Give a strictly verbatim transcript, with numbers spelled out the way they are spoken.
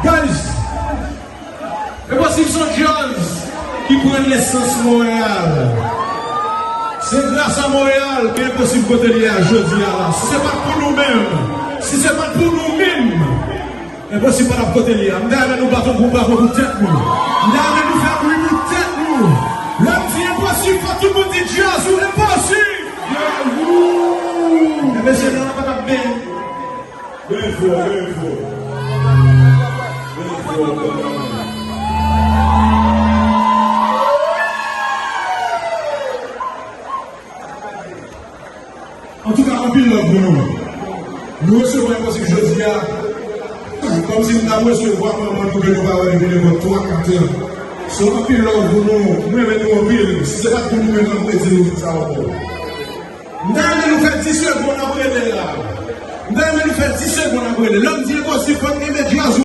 Guys, e posib se yon djaz ki pran nesans Monreyal. Se gras a Monreyal ke Enposib kote li a jodi a la. Si se pa t pou nou menm, si se pa t pou nou menm, Enposib pa t ap kote li a. M ta renmen nou bat yon gwo bravo pou tèt nou. M ta renmen nou fè bri pou tèt nou. Lè m di Enposib, fò tout moun di djaz ou Enposib. Djaz ou. E mesye, nan la pa t ap benyen. Byen fò, byen fò. Byen fò, byen fò. Antouka, anpil love pou nou. Nou resevwa Enposib jodi a. Kòmsi m t ap resevwa manman nou ke nou pa wè depi nenpòt twa, kat an. So, anpil love pou nou. Nou renmen nou anpil. Si se pa t pou nou menm, m ap redi nou sa ankò. M ta renmen nou fè dis segonn ap rele la. M ta renmen nou fè dis segonn ap rele. Lè m di Enposib, fò